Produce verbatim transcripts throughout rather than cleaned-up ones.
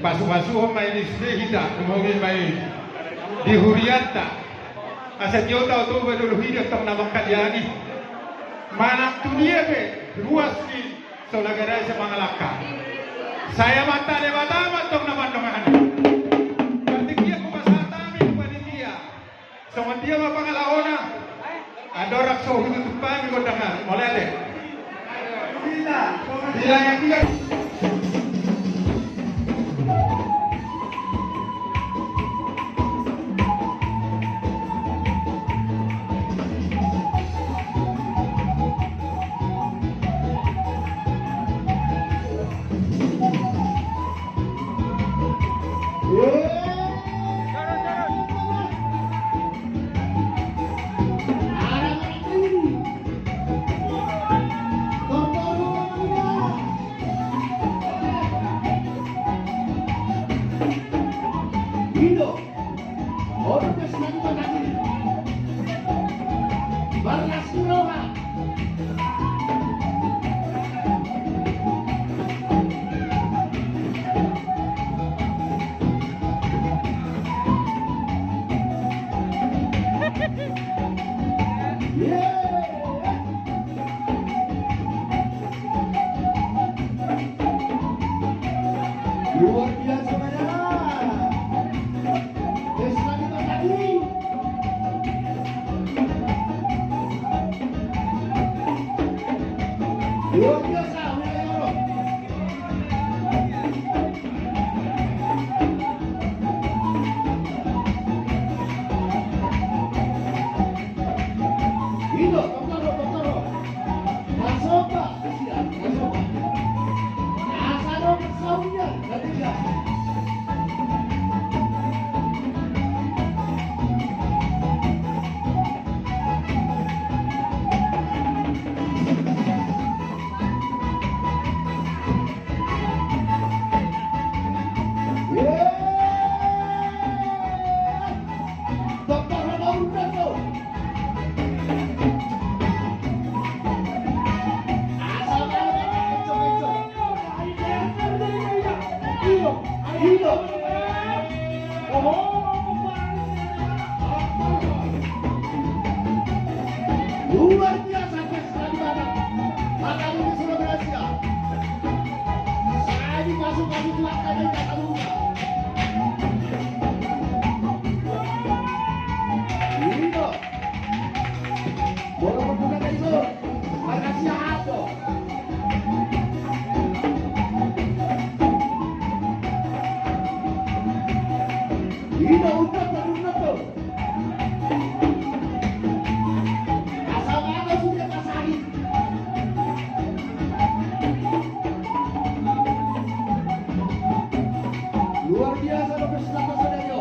Pasupasuhon ma i di sude hita, lumobi ma i di hurianta. Asa tio tau Toba Dolok Hida tong na mangkaliangi. Manang tu dia pe ruas ni Solaga Dai sai mangalangka. Sai Amanta Debata ma tong na mandongani. Martingkian hupasahat hami tu panitia. Songon dia ma pangalahona? Andorang so hututup hami gondang an, mauliate. Bila yang dia. Ido. Odo pe sinani batang i. Barlas ni roha. Luar biasa, Bada. Pesta di Batawi. Luar biasa, wilayah Oro. Ido, tongtong ro, tongtong ro. Pasopa, siap, pasopa. Asa do pasopa, nanti dia. Luar biasa, pesta di Batak. Batak ini sudah berhasil. Saya dipasuk-pasuk Tuhan, kami tak tahu. Ini kok. Bola berbuka dari gol. Makasih ya, Ato. Ini udah, udah, udah, tuh. Asa bagus sudah kasari. Luar biasa, bagus, bagus, sudah, yo.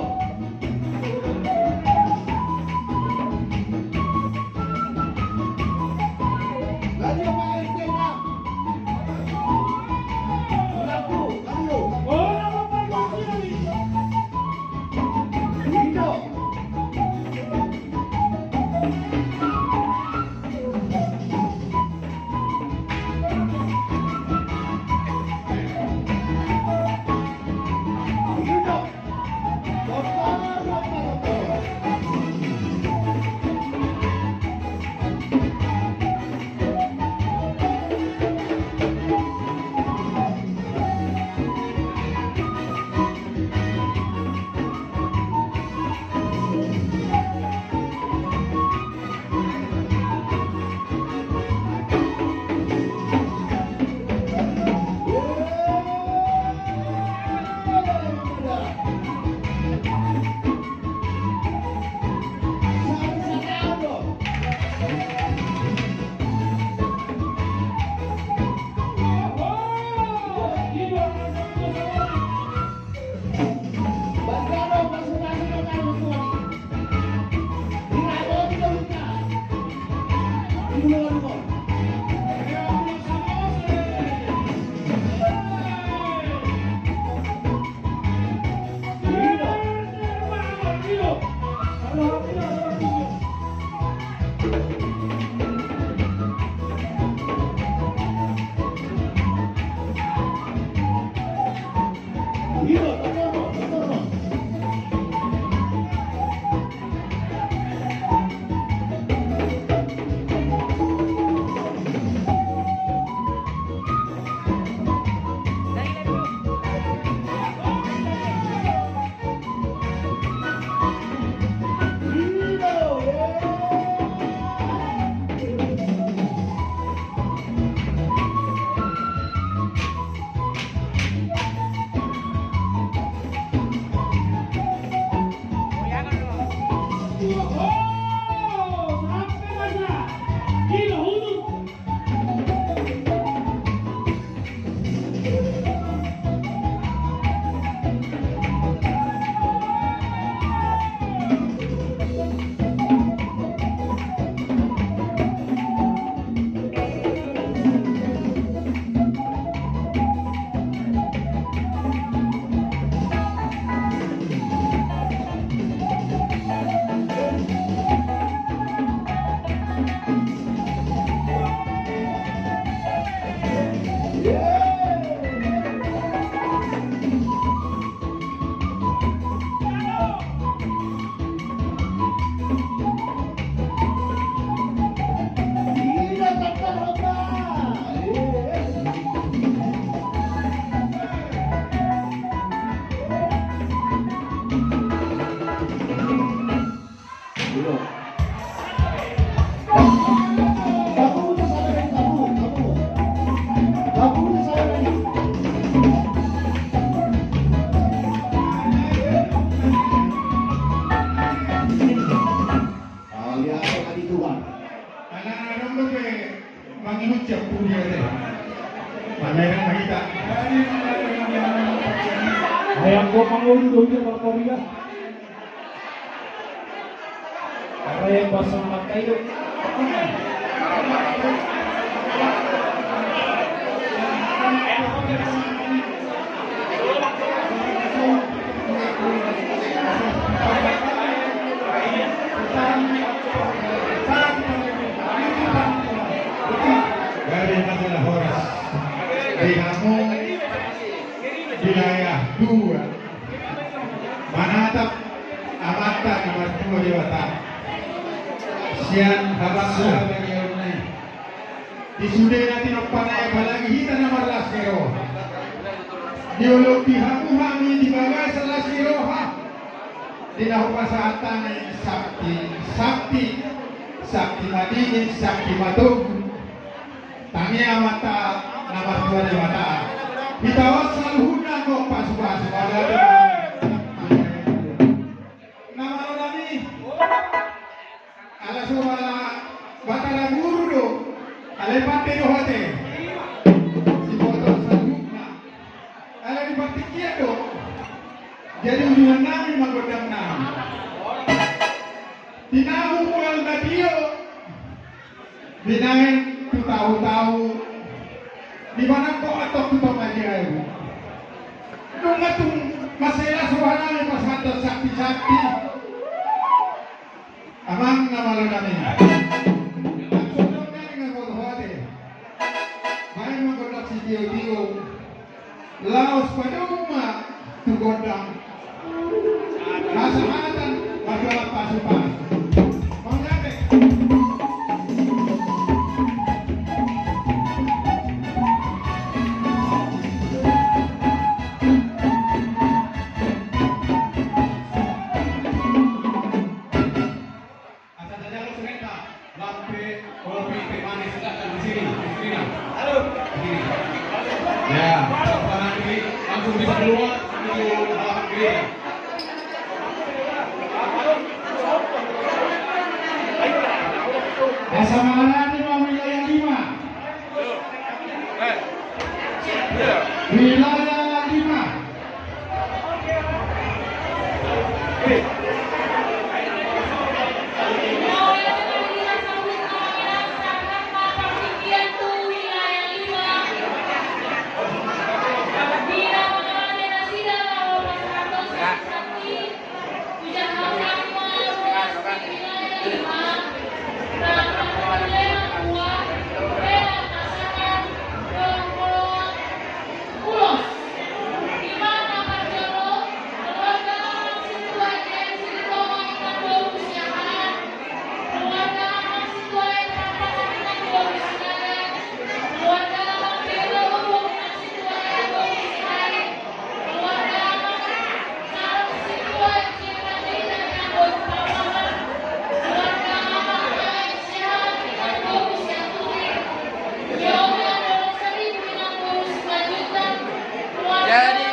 Ngucap tu dia deh. Pamereng ma hita. Ai anggo mangolu do hita martoria. Are basa mangkai do. Dari masalah horas di hamu wilayah dua, manatap amanta na martua Debata sian habangsa bagi alumni. Di sude na tinompahan i apalagi hita na marlas ni roha. Di olok di hamu hami di bagasan las ni roha. Di na hupasahat hami sakti, sakti, sakti madingin, sakti matogu. Tangiang ma hata na martua Debata. Hita on saluhutna gok pasupasu. Na malo nami. Ala soba Batara Guru do. Ala i pande do hate. Siboto saluhutna. Ala di partingkian do. Jadi ujungan nami ma gondang nami. Tinahu mual na tio. Binaen tu tahu-tahu. Di mana kok atok tu tonga jauh. Nunga tung masela soba nami pasahathon sakti-sakti. Amang na malo nami. Langsung dong nami nga foto hate. Baen ma gondang sitio-tio. Laos padomu ma tu gondang. Hasahatan mardalan pasupasu. Mauliate. Asa tajalo sireta, lampe, kopi, teh manis, silakan di sini, di sini, nah. Halo. Di sini. Ya, Bapak Nandi langsung bisa keluar menuju halaman gereja. Asa mangarani ma wilayah lima. Wilayah lima. Jadi,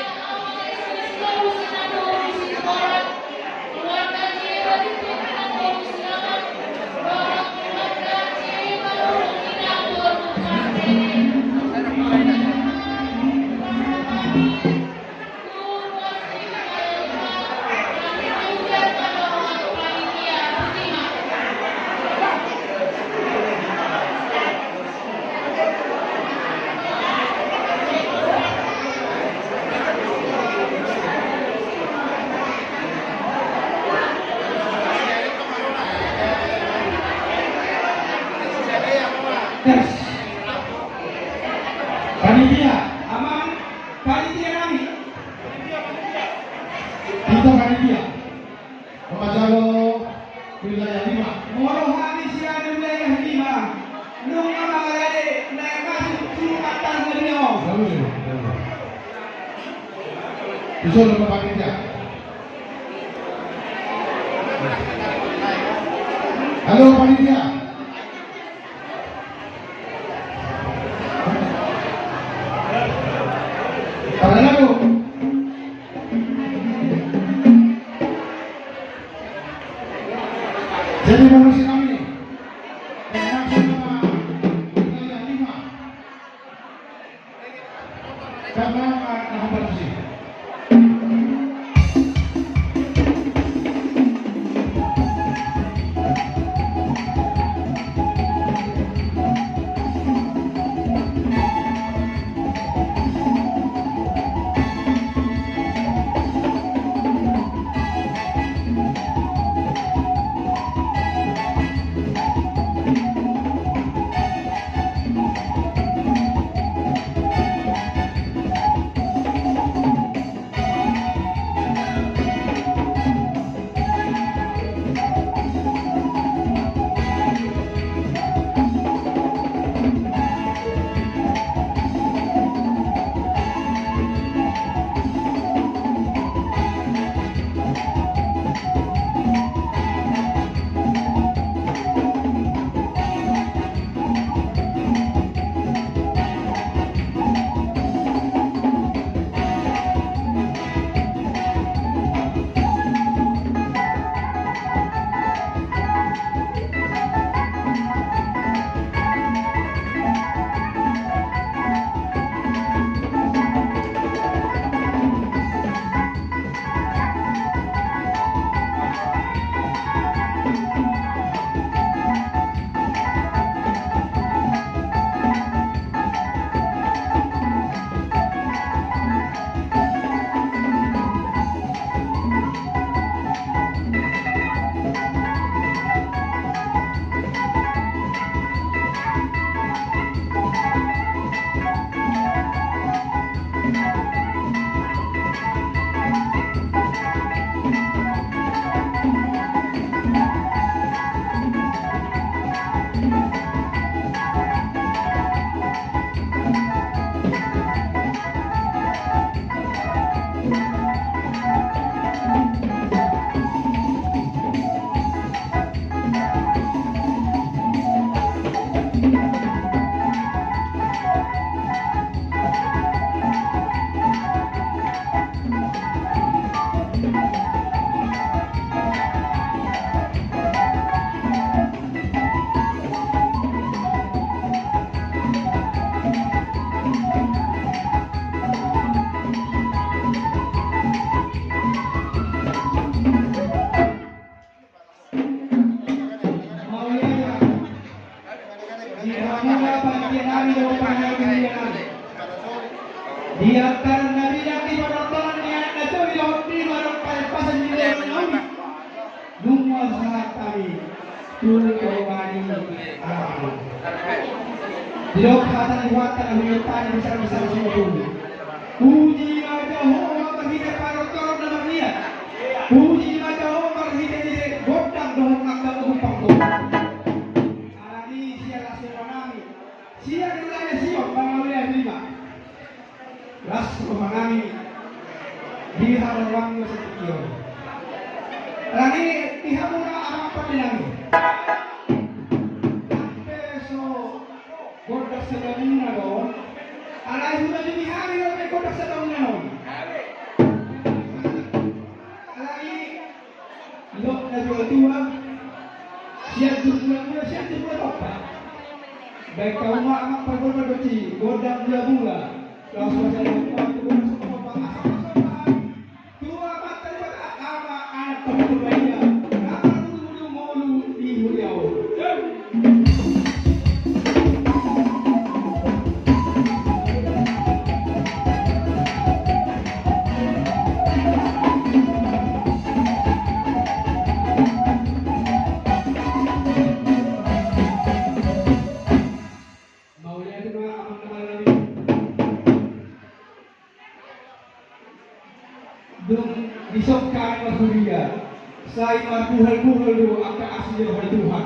Tes. Panitia, amang, panitia nami. Hita panitia. Pamajalo wilayah lima. Molo hami sian wilayah lima. Nunga mangalade naeng masuk sumatan dari o. Lalu, lalu. Iso lo panitia. Halo panitia. Pada lagu. Jadi, menurut kami, yang langsung sama, kita yang lima. Sahat hami tu roha ni anak. Didok hata ni Tuhanta na hujungkon ni bisa-bisa singkop. Puji ma Jahowa marhite panortoron na marniat. Puji ma Jahowa marhite gondang dohot angka na gumpang. Alani sian las ni rohanami, sian wilayah Sion, Bangaulian lima. Las rohanami di haroroanmu sadari on. Alani di hamuna amang pande nami. Sampe so gondang sabangunan on. Alai sudah di hari on gondang sabangunan on. Alani Didok na tua-tua, Sianjur Mula-mula, Sianjur Mula Tompa. Baen hamu ma amang pargondang dohot gondang mula-mula. Laos ma sai gondang mula-mula, asa ma somba tu Amanta Debata, Ama, Anak, Parbue Badia, na marmudu-mudu ngolu di huria on. Mauliate ma amang na marnami. Dung dison hami marhuria, sai marbuhal-buhal do angka asi ni roha ni Tuhan.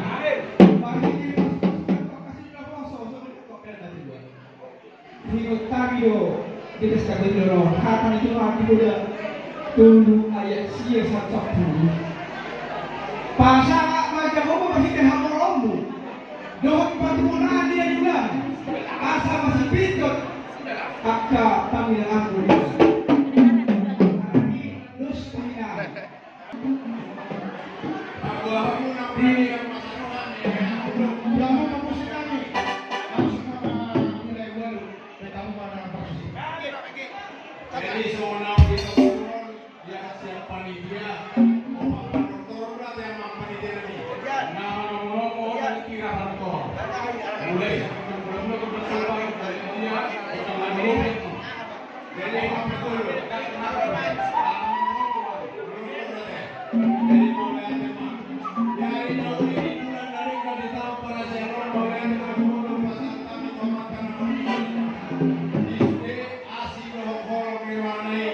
Marhite pasupasu ni angka asi ni naposo, songon i do. Huingot hami do di pesta koor on, hata ni Tuhan di Buku Ende tolu ayat sia sahat sampulu. Pasahat ma Jahowa marhite haholonmu dohot patumonaan di na niulahon, asa masipintot angka pangilanganmu. Dos pangilangan. Jadi songon na hudok sian panitia, opat panortor do ate amang panitia nami. Na manomo-nomo, opat kira panortor. Mulai sian mula-mula, gondang salpu, gondang salpu, gondang salpu. Jadi, jadi, jadi, asi dohot holong ni rohana i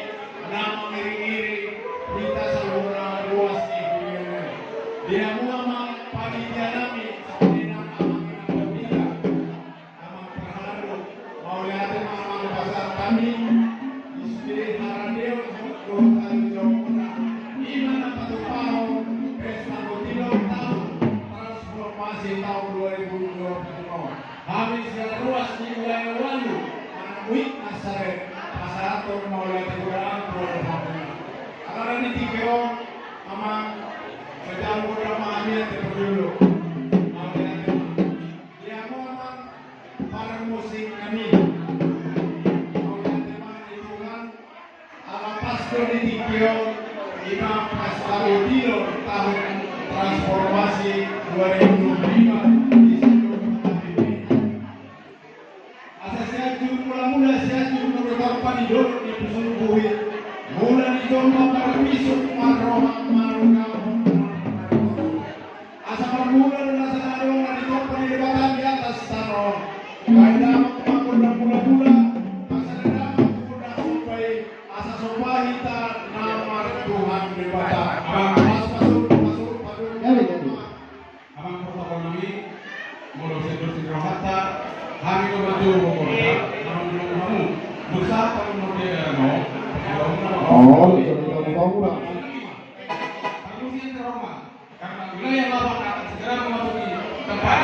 na mangiring-iring hita saluhutna ruas ni huria i. Di hamu amang panitia nami, saonari amang inang panitia, amang parhalado, mauliate ma amang pasahat hami di sude haradeon dohot hajujungna, i ma na patupahon pesta botilon taon transformasi taon dua ribu dua puluh lima. Hami sian ruas ni wilayah ualu, anak uik na sare, pasahathon mauliate godang tu Tuhan. Alana di tingki on, amang, sai gondang ma hami ate parjolo. Mauliate ma. Di hamu amang parmusik nami. Mauliate ma di Tuhan. Ala pas do di tingki on, i ma pesta botilon taon transformasi dua ribu dua puluh lima di Sianjur Mula-mula, Sianjur Mula-mula Tompa di dolok ni Pusuk Buhit. Mula ni jolma marpisuk marroha marugahon. Asa marmula do nasa na adong na ditompa ni Debata di atas tano on. Baen damang ma gondang mula-mula, asa na damang gondang somba i, asa somba hita na martuhan Debata. Bang, pas, pas, pas, pas. Jadi, jadi. Amang protokol nami, molo sian dos ni rohanta, hami do manjou rohanta, amang mula hamu. Dosa, amang mula dia no. Oh, bisa, bisa, bisa, mula. Permisi yang terhormat. Karena wilayah Labuan akan segera memasuki tempat.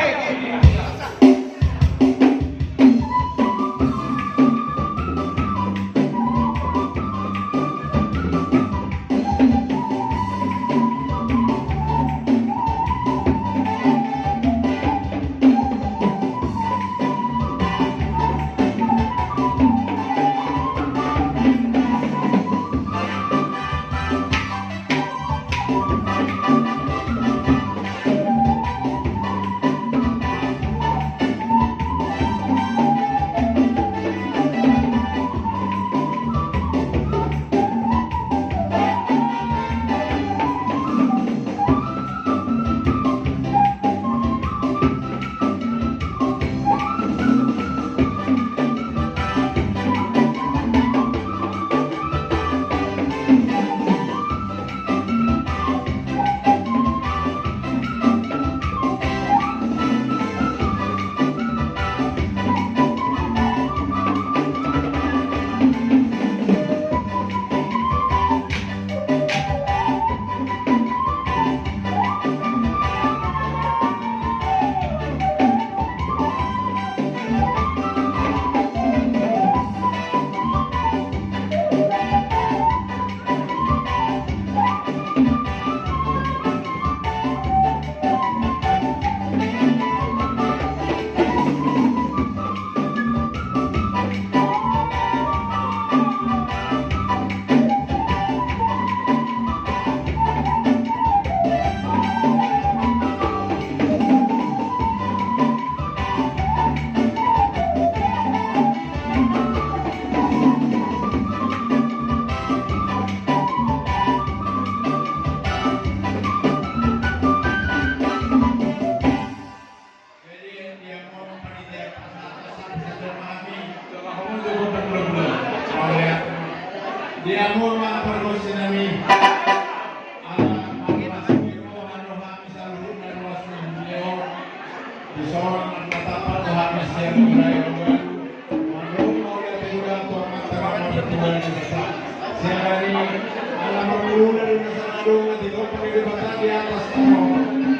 Debata di atas tano.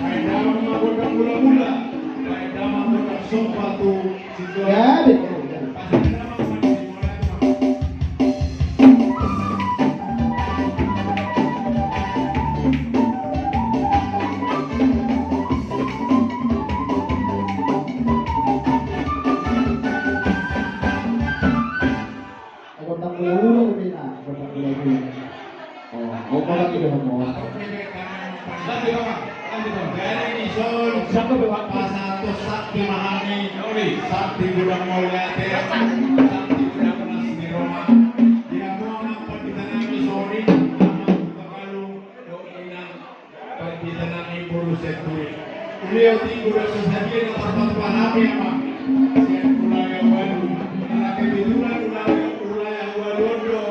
Baen damang ma gondang mula-mula. Baen damang gondang somba tu Situa. Gabe. Baen damang ma di Situa. Gondang mula-mula, gondang mula-mula. Oh, gondang mula-mula. Jadi dison, pasahat tu hami, santi godang mauliate, santi godang las ni roha. Di hamu amang pandita nami songon i, amang Hutagalung, dohot inang pandita nami boru Sianturi. Uli otik godang sasadia na tarpatupa hami amang. Sian Hulahula ualu. Ala kebetulan Hulahula, Hulahula ualu on do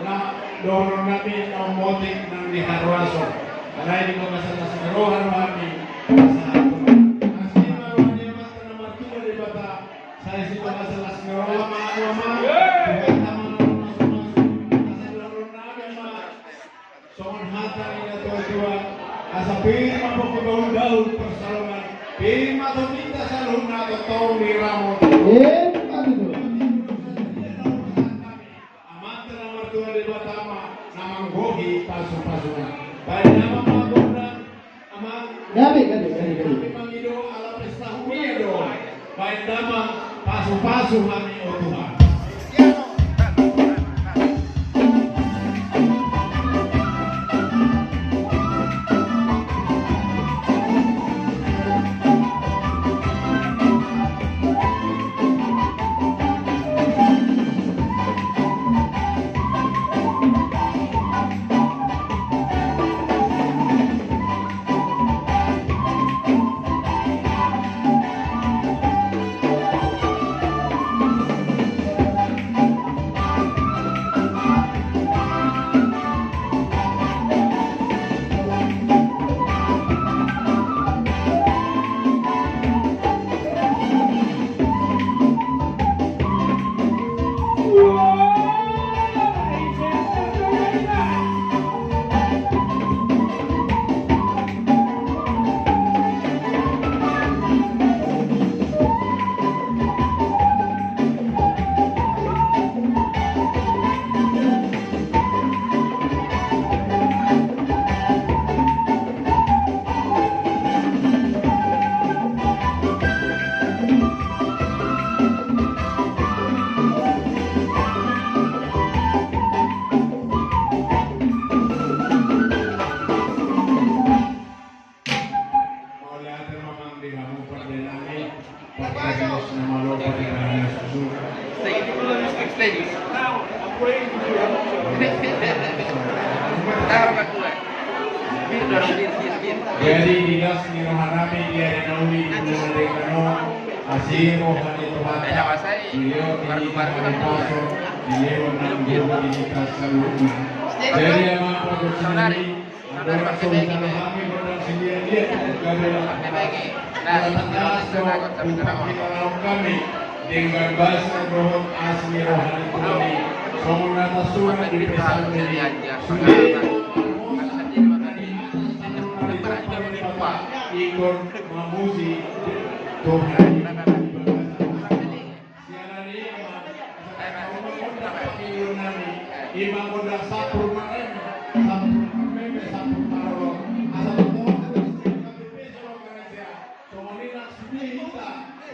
na dohonon nami na ummotik nang di haruason. Alai di bagasan las ni roha do hami pasahathon. Asi ma roha ni Amanta na martua Debata. Sai di bagasan las ni roha ma, roha ma. Tuhan tama na marmasu-masu. Asa dohonon nami ma. Songon hata ni na tua-tua, asa pir ma pongki bahul-bahul pansalongan, pir ma tondinta saluhutna tongtong diramoti. Emma tutu. Amanta na martua Debata ma na manggohi pasu-pasuna. Baen damang ma gondang, amang. Gabe, gabe, gabe, gabe. Mangido ala pesta huria do. Baen damang pasu-pasu hami, o Tuhan. Mauliate ma amang di hamu pande nami, pande na malo, pande na susu. Jadi di las ni roha nami di ari na uli di bulan denggan on, asi roha ni Tuhanta, dilehon di hita hahipason, dilehon nang boru di hita saluhutna. Jadi amang pande nami, andorang so hujalo hami gondang silia-lia tu gabe na. Ala tangkas do umpanghilalaon hami denggan basa dohot asi ni roha ni Tuhan i. Songon na tarsurat di Psalmen i, sude ingkon mamuji Tuhan i. Siala ni i ma, asa tahe ma gondang pangilon nami, i ma gondang sampur mareme, sampur marmeme, sampur maroro. Asa tongtong do di setiap K P P Solo Ganesha, songon i nang sude hita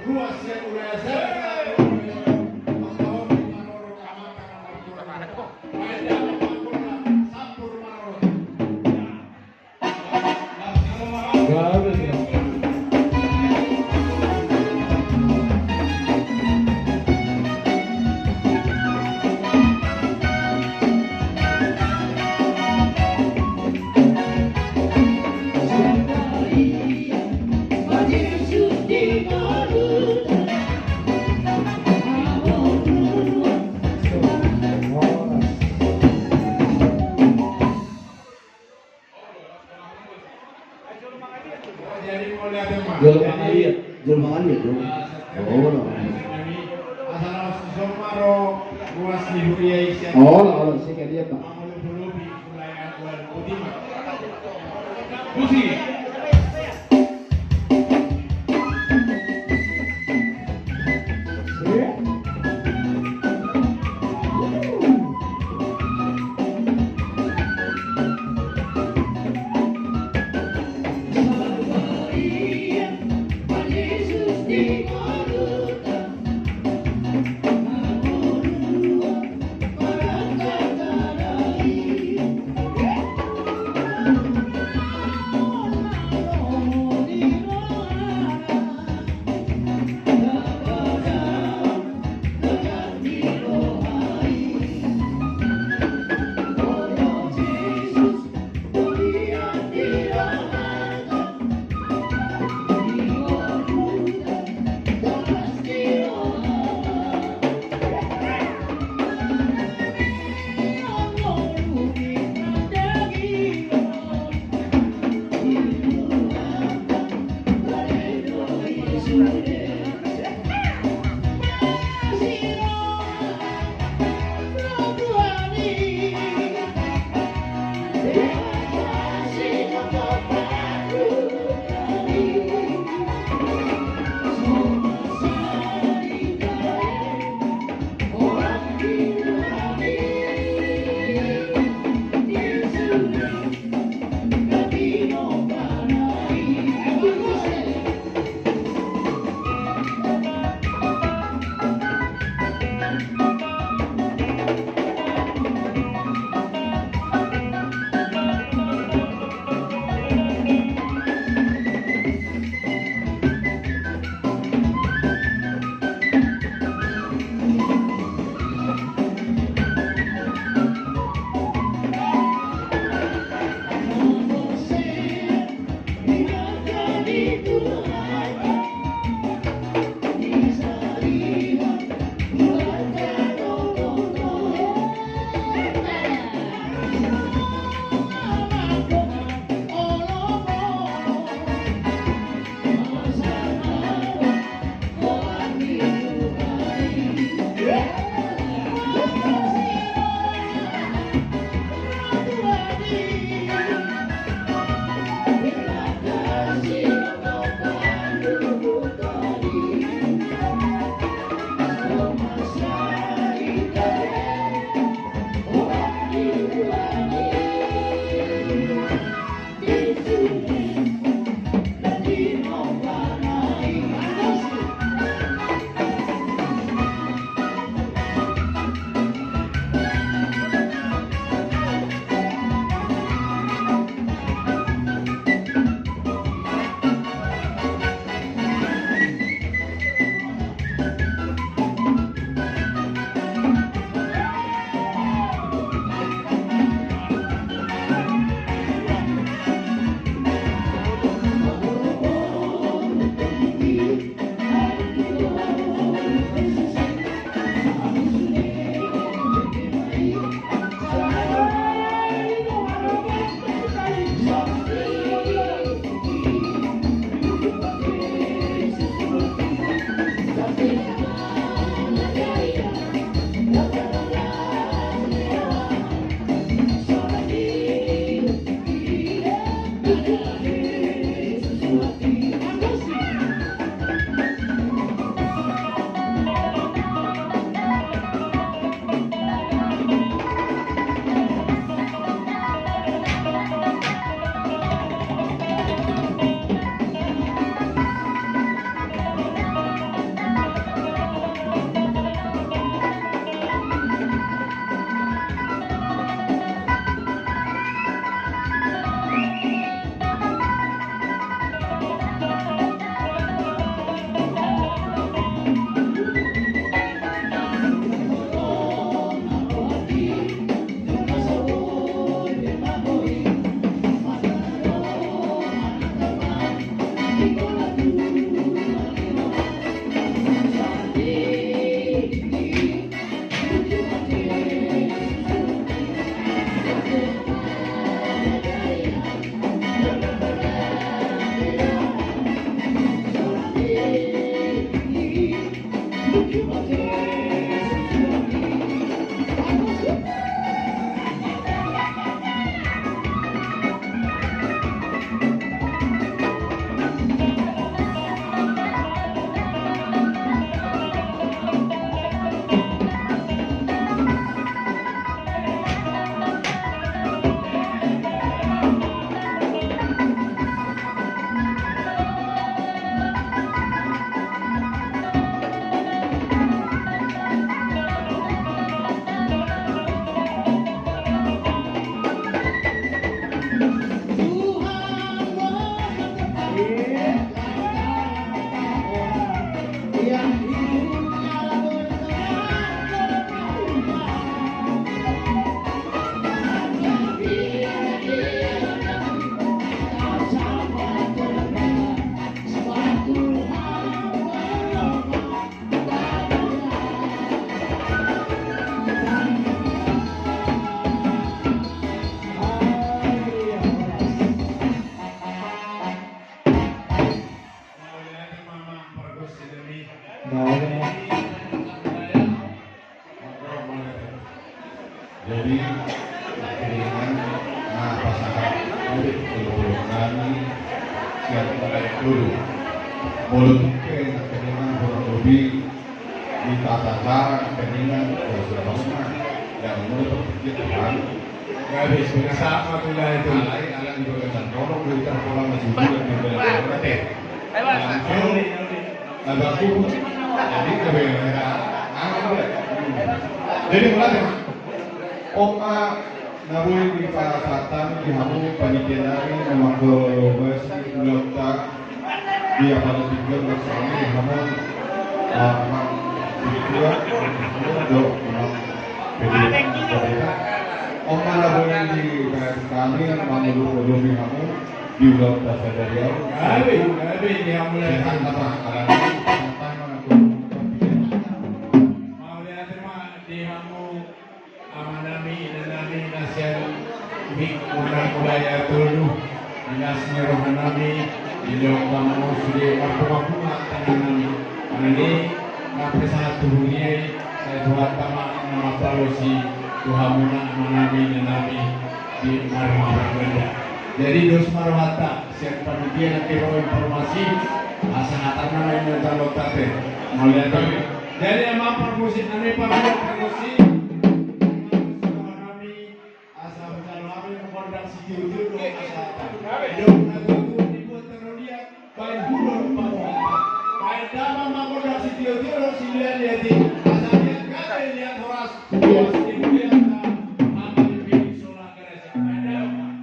ruas sian Hulahula, sampur maroro, tongtong di maroro, amanta na martua. Baen damang ma gondang sampur maroro. Jolo mangaliat, jolo mangaliat, jolo. Olo. Asa laos dison ma ro ruas ni huria i sian. Olo, olo, singkat dia, Pak. Mangolop-olopi, mulai angkuan putih, Pak. Puji. Yang mulai dulu. Molo tung pe nangkiningan kurang lebih di tata cara nangkiningan, kalau sudah bangun mah, yang mulai berpikir Tuhan. Gabe, sama tu lah itu. Alai, alai di bagian tolong, di terpola masih juga di bagian tolong. Langsung. Abang kubur. Jadi kebenaran. Jadi mulai. Oma. Na boi di pasahat hami di hamu panitia nami na mangkorobasi ulaonta di apala tinggal bersama di hamu, ah, Mang Tua, Mang Tua, do, Mang Pedi, Mang Pedi. Oma na boi di pasahat hami mangkorobasi hamu di ulaonta sadari on. Gabe, gabe di hamu. Sehat apa? Alami, sehat apa? Mauliate ma di hamu. Amanami, inanami, na sian Mik, Muna, Kumbaya, Tolu, di las ni rohanami, dilehon hamu sude marbungabunga tangiangnami. Alani na pasahat tu huria i, sai Tuhanta ma na mambalosi tu hamuna, amanami, inanami, di marhata marganda. Jadi dos ma rohanta. Sian panitia nangkin ro informasi, asa hatana ma i na jalo tate. Mauliate. Jadi amang parmusik nami, parmusik, parmusik. Nami, asa jalo hami mangondang sitiotio do asa hata. Dok na tutu dibuat tarolian, baen hulon pamohon. Baen damang mangondang sitiotio do silian liat i. Asa liat gabe liat horas. Horas di liat na, hami di sola garasi. Baen damang.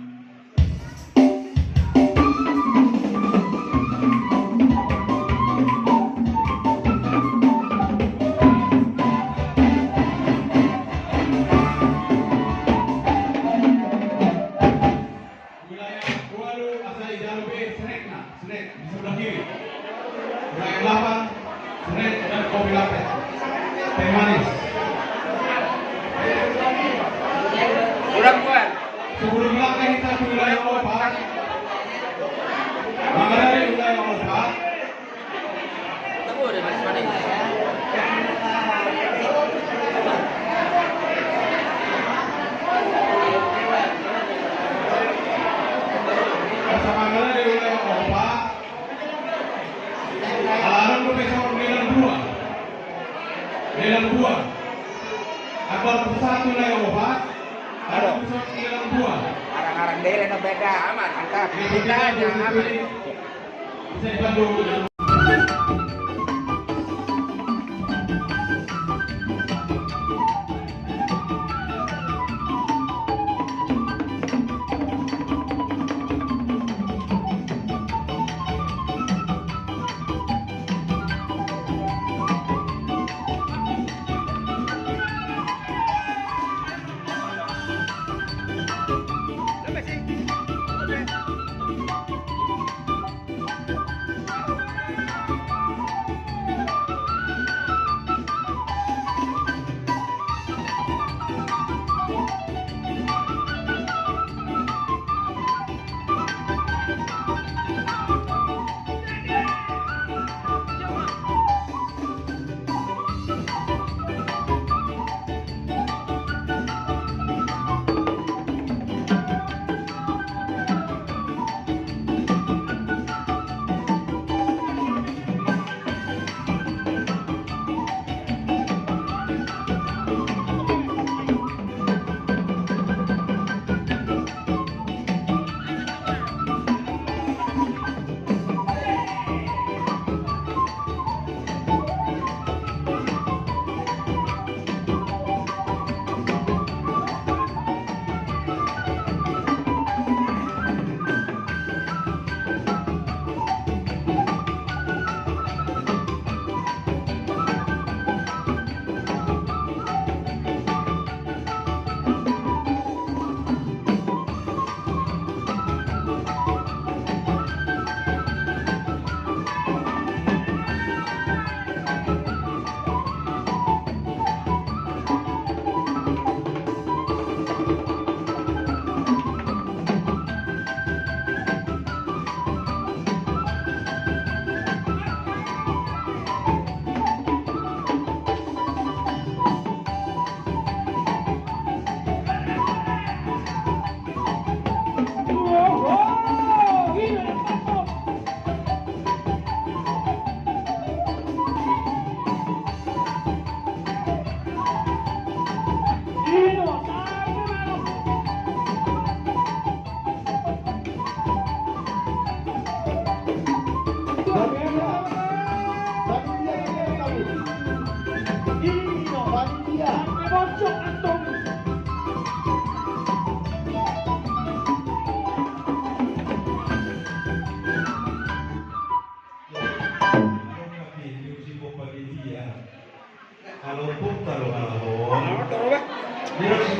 Wilayah Walu, asa ijalo be snack na, snack di sebelah kiri. Wilayah delapan, snack dan kopi latte. Teh manis. Kurang kuat. Sebelum langkah kita ke wilayah opat, maka dari wilayah opat, asa mangala di wilayah opat. Alarang lu besok lelang dua. Lelang dua. Apa satu lelang opat? Ada besok lelang dua. Arang-arang daerah na beda. Aman. Mantap. Yang penting kita aman. Bisa dibantu.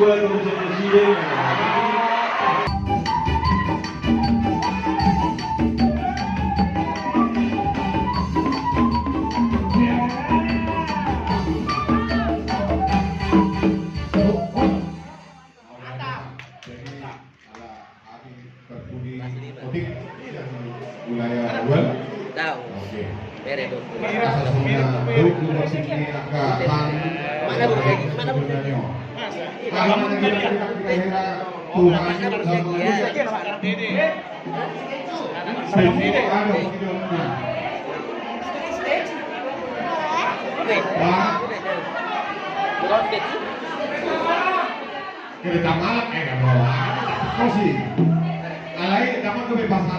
Wilayah Luar. Tahu. Oke. Bere, Bu. Mana, Bu? Mana, Bu? Tuhan. Kereta malam, eh, nggak bawa. Kau sih. Alai, kamu kebebasan.